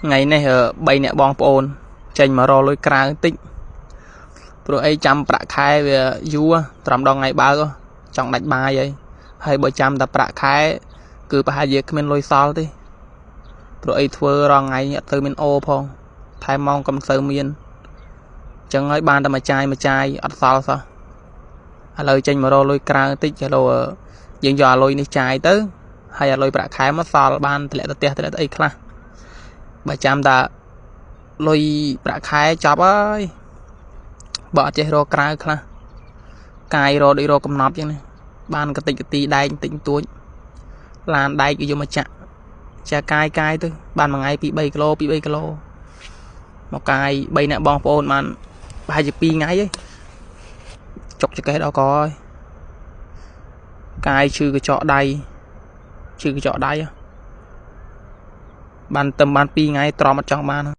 ថ្ងៃនេះ3អ្នកបងប្អូនចេញមករកលុយក្រៅតិចព្រោះអីចាំប្រាក់ខែវាយូរត្រឹមដល់ថ្ងៃបើកចង់ដាច់បាយហើយហើយបើចាំតែប្រាក់ខែគឺប្រហែលជាគ្មានលុយសល់ទេព្រោះអីធ្វើរាល់ថ្ងៃអត់ទៅមានអូផងថែមម៉ោងក៏មិនសូវមានអញ្ចឹងហើយបានតែមួយចាយមួយចាយអត់សល់សោះឥឡូវចេញមករកលុយក្រៅតិចឥឡូវយើងយកអាលុយនេះចាយទៅហើយអាលុយប្រាក់ខែមកសល់បានតម្លាក់ទៅផ្ទះតម្លាក់ទៅអីខ្លះបើចាំតាលុយប្រាក់ខែចប់ហើយបើអត់ចេះរកក្រៅខ្លះកាយរកដូចរកកំណប់ចឹងណាបានកតិចកទីដែកតិចតួចឡានដែកគេយកមកចាក់ចាកាយកាយទៅបានមួយថ្ងៃ2 3គីឡូ2 3គីឡូមកកាយ3អ្នកបងប្អូនបានប្រហែលជា2ថ្ងៃឯងចុកចកេះដល់កហើយកាយឈឺកញ្ចក់ដៃឈឺកញ្ចក់ដៃបានទៅបាន2ថ្ងៃទ្រាំអត់ចង់បាន។